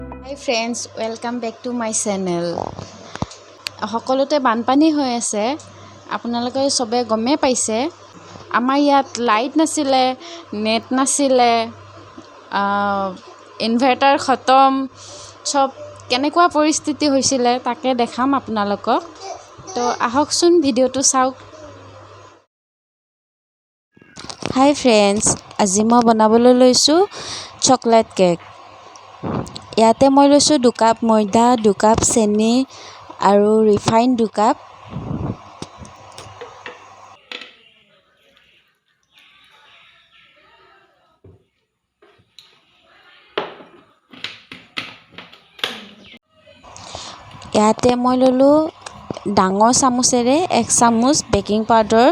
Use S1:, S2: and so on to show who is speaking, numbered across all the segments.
S1: Hi friends, welcome back to my channel. সকলোতে বানপানী হৈ আছে, আপোনালোকে চবে গমেই পাইছে। আমাৰ ইয়াত লাইট নাছিলে, নেট নাছিলে, ইনভাৰ্টাৰ খতম, চব কেনেকুৱা পৰিস্থিতি হৈছিলে তাকে দেখাম আপোনালোকক। তো আহকচোন ভিডিঅ'টো চাওক।
S2: হাই ফ্ৰেণ্ডছ, আজি মই বনাবলৈ লৈছোঁ চকলেট কেক। ইয়াতে মই লৈছোঁ 2 কাপ ময়দা, 2 কাপ চেনি আৰু ৰিফাইন 2 কাপ। ইয়াতে মই ল'লোঁ ডাঙৰ চামুচেৰে 1 চামুচ বেকিং পাউডাৰ।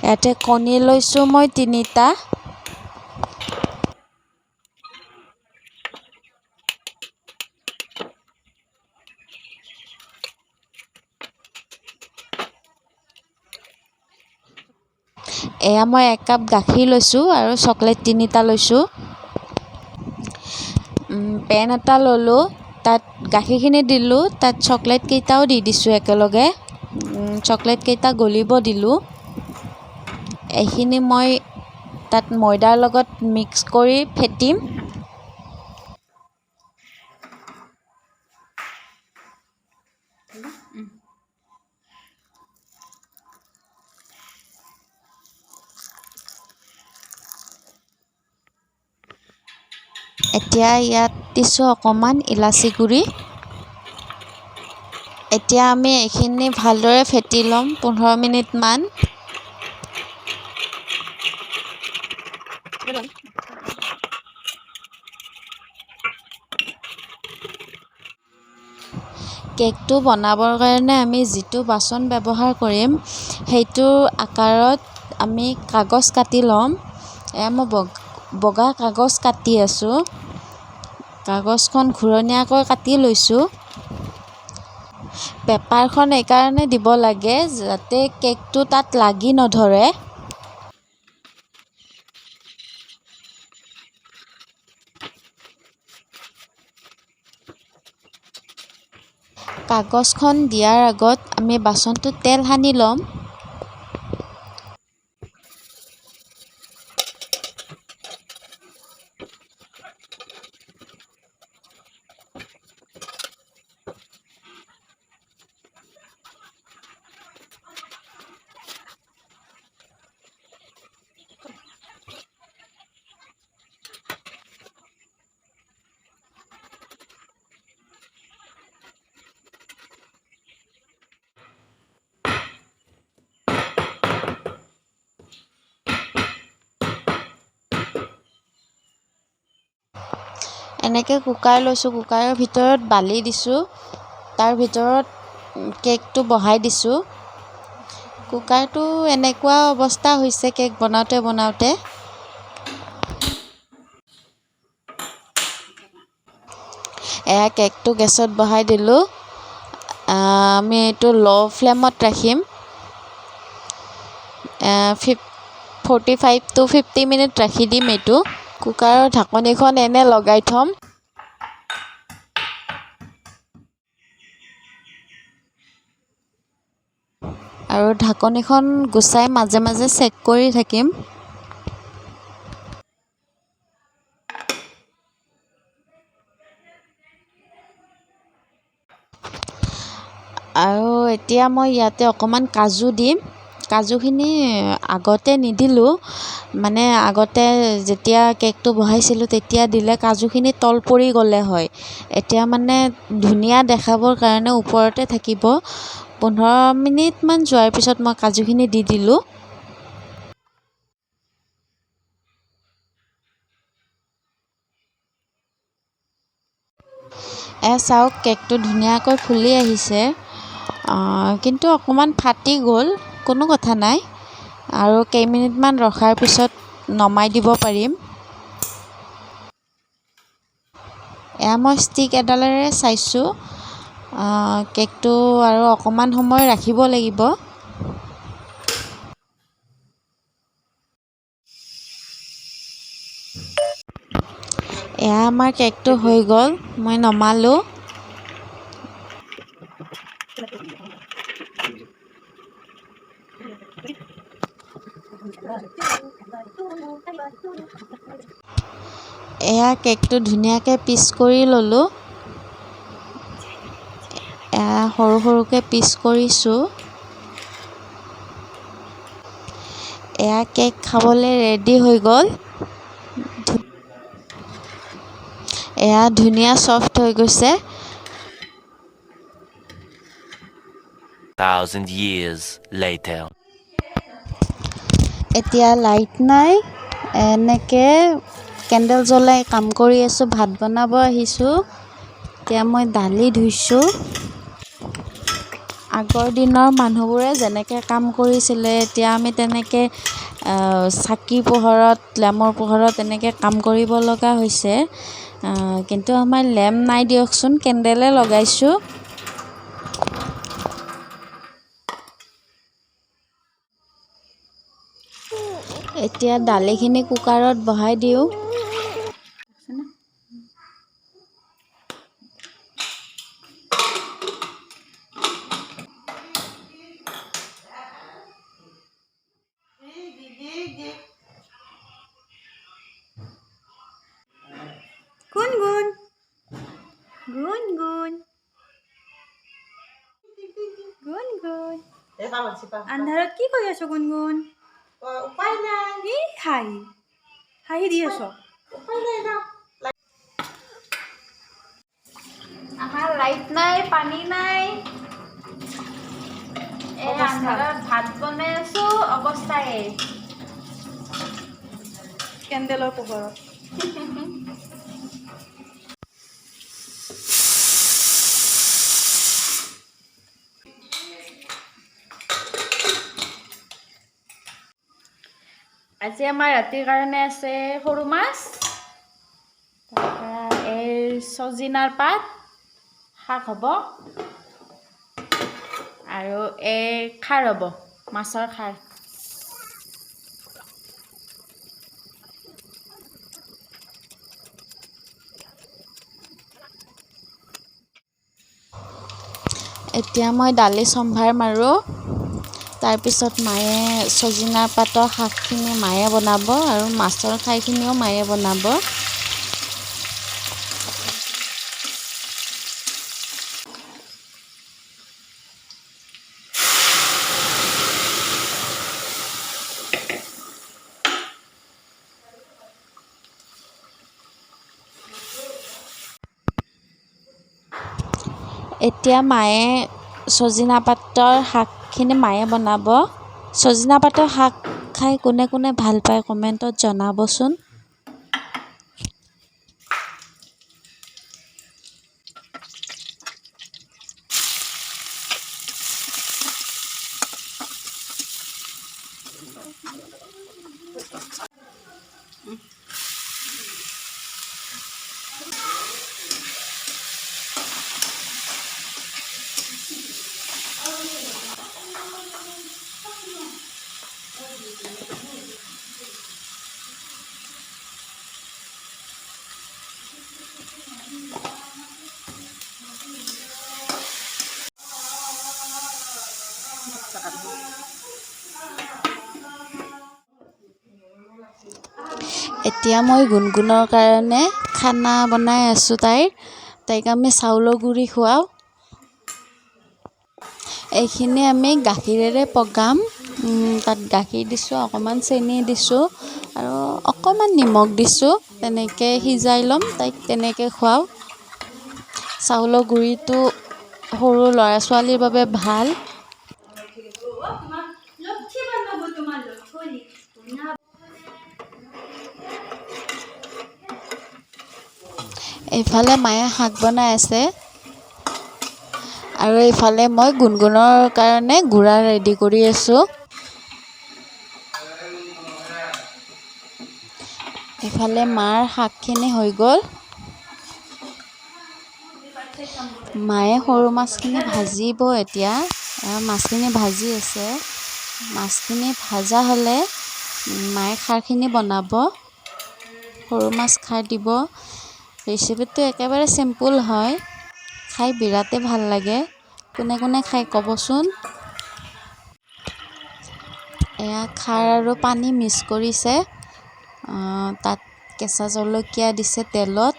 S2: ইয়াতে কণী লৈছোঁ মই 3টা। এয়া মই 1 কাপ গাখীৰ লৈছোঁ আৰু চকলেট 3টা লৈছোঁ। পেন এটা ল'লোঁ, তাত গাখীৰখিনি দিলোঁ, তাত চকলেটকেইটাও দি দিছোঁ একেলগে। চকলেটকেইটা গলিব দিলোঁ। এইখিনি মই তাত ময়দাৰ লগত মিক্স কৰি ফেটিম। এতিয়া ইয়াত দিছোঁ অকণমান ইলাচি গুড়ি। এতিয়া আমি এইখিনি ভালদৰে ফেটি ল'ম 15 মিনিটমান। কেকটো বনাবৰ কাৰণে আমি যিটো বাচন ব্যৱহাৰ কৰিম, সেইটোৰ আকাৰত আমি কাগজ কাটি ল'ম। এয়া মই বগা কাগজ কাটি আছোঁ। কাগজখন ঘূৰণীয়াকৈ কাটি লৈছোঁ। পেপাৰখন এইকাৰণে দিব লাগে যাতে কেকটো তাত লাগি নধৰে। কাগজখন দিয়াৰ আগত আমি বাচনটোত তেল সানি ল'ম। এনেকৈ কুকাৰ লৈছোঁ, কুকাৰৰ ভিতৰত বালি দিছোঁ, তাৰ ভিতৰত কেকটো বহাই দিছোঁ। কুকাৰটো এনেকুৱা অৱস্থা হৈছে কেক বনাওঁতে বনাওঁতে। এয়া কেকটো গেছত বহাই দিলোঁ। আমি এইটো ল' ফ্লেমত ৰাখিম। 45 to 50 minute ৰাখি দিম এইটো। কুকাৰৰ ঢাকনিখন এনে লগাই থ'ম। আৰু ঢাকনিখন গুচাই মাজে মাজে চেক কৰি থাকিম। আৰু এতিয়া মই ইয়াতে অকণমান কাজু দিম। কাজুখিনি আগতে নিদিলোঁ, মানে আগতে যেতিয়া কেকটো বহাইছিলোঁ তেতিয়া দিলে কাজুখিনি তল পৰি গ'লে হয়। এতিয়া মানে ধুনীয়া দেখাবৰ কাৰণে ওপৰতে থাকিব। 15 মিনিটমান যোৱাৰ পিছত মই কাজুখিনি দি দিলোঁ। এয়া চাওক, কেকটো ধুনীয়াকৈ ফুলি আহিছে, কিন্তু অকণমান ফাটি গ'ল। কোনো কথা নাই, আৰু কেইমিনিটমান ৰখাৰ পিছত নমাই দিব পাৰিম। এয়া মই ষ্টিক এডালেৰে চাইছোঁ। কেকটো আৰু অকণমান সময় ৰাখিব লাগিব। এয়া আমাৰ কেকটো হৈ গ'ল, মই নমালোঁ। এয়া কেকটো ধুনীয়াকৈ পিচ কৰি ল'লোঁ। এয়া সৰু সৰুকৈ পিচ কৰিছোঁ। এয়া কেক খাবলৈ ৰেডি হৈ গ'ল। এয়া ধুনীয়া চফ্ট হৈ গৈছে।
S3: Thousand years later.
S2: এতিয়া লাইট নাই, এনেকৈ কেণ্ডেল জ্বলাই কাম কৰি আছোঁ। ভাত বনাব আহিছোঁ। এতিয়া মই দালি ধুইছোঁ। আগৰ দিনৰ মানুহবোৰে যেনেকৈ কাম কৰিছিলে, এতিয়া আমি তেনেকৈ চাকি পোহৰত, লেমৰ পোহৰত তেনেকৈ কাম কৰিব লগা হৈছে। কিন্তু আমাৰ লেম্প নাই দিয়কচোন, কেণ্ডেলে লগাইছোঁ। এতিয়া দালিখিনি কুকাৰত বহাই দিওঁ।
S4: গুণগুণ গুণগুণ গুণগুণ, আন্ধাৰত কি কৰি আছ গুণগুণ?
S5: উপায় নাই।
S4: এই হাঁহি হাঁহি দি আছ।
S5: উপায় নাই ন।
S1: আমাৰ লাইট নাই, পানী নাই, এই আন্ধাৰত ভাত বনাই আছোঁ। অৱস্থাই
S4: কেণ্ডেলৰ পোহৰত।
S1: আজি আমাৰ ৰাতিৰ কাৰণে আছে সৰু মাছ, তাৰপৰা এই ছজিনাৰ পাত শাক হ'ব, আৰু এই খাৰ হ'ব, মাছৰ খাৰ।
S2: এতিয়া মই দালি চম্ভাৰ মাৰোঁ। তাৰপিছত মায়ে ছজিনাৰ পাতৰ শাকখিনি মায়ে বনাব আৰু মাছৰ খাৰখিনিও মায়ে বনাব। এতিয়া মায়ে ছজিনা পাতৰ শাকখিনি মায়ে বনাব। ছজিনা পাতৰ শাক খাই কোনে কোনে ভাল পায় কমেণ্টত জনাবচোন। এতিয়া মই গুণগুণৰ কাৰণে খানা বনাই আছোঁ। তাইক আমি চাউলৰ গুড়ি খুৱাওঁ। এইখিনি আমি গাখীৰেৰে পগাম। তাত গাখীৰ দিছোঁ, অকণমান চেনি দিছোঁ আৰু অকণমান নিমখ দিছোঁ। তেনেকৈ সিজাই ল'ম, তাইক তেনেকৈ খুৱাওঁ। চাউলৰ গুড়িটো সৰু ল'ৰা ছোৱালীৰ বাবে ভাল। এইফালে মায়ে শাক বনাই আছে আৰু এইফালে মই গুণগুণৰ কাৰণে গুড়া ৰেডি কৰি আছোঁ। এইফালে মাৰ শাকখিনি হৈ গ'ল। মায়ে সৰু মাছখিনি ভাজিব এতিয়া। মাছখিনি ভাজি আছে। মাছখিনি ভাজা হ'লে মায়ে খাৰখিনি বনাব, সৰু মাছ খাৰ দিব। ৰেচিপিটো একেবাৰে চিম্পুল হয়, খাই বিৰাটেই ভাল লাগে। কোনে কোনে খাই ক'বচোন। এয়া খাৰ আৰু পানী মিক্স কৰিছে, তাত কেঁচা জলকীয়া দিছে তেলত।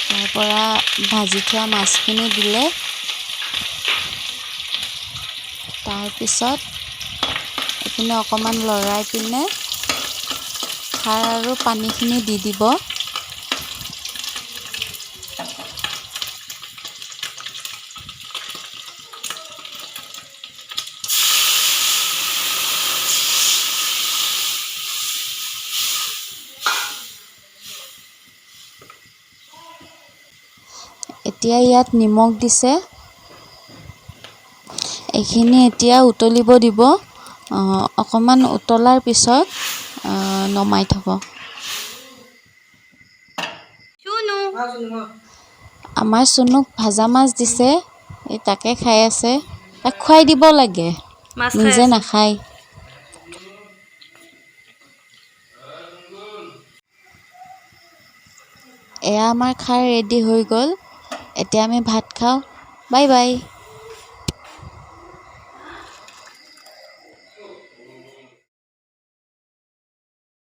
S2: তাৰপৰা ভাজি থোৱা মাছখিনি দিলে। তাৰপিছত এইখিনি অকণমান লৰাই পিনে খাৰ আৰু পানীখিনি দি দিব। এতিয়া ইয়াত নিমখ দিছে। এইখিনি এতিয়া উতলিব দিব। অকণমান উতলাৰ পিছত নমাই থ'ব। আমাৰ চুনুক ভাজা মাছ দিছে, এই তাকে খাই আছে। তাক খুৱাই দিব লাগে, নিজে নাখায়। এয়া আমাৰ খাৰ ৰেডি হৈ গ'ল। এতিয়া আমি ভাত খাওঁ। Bye bye.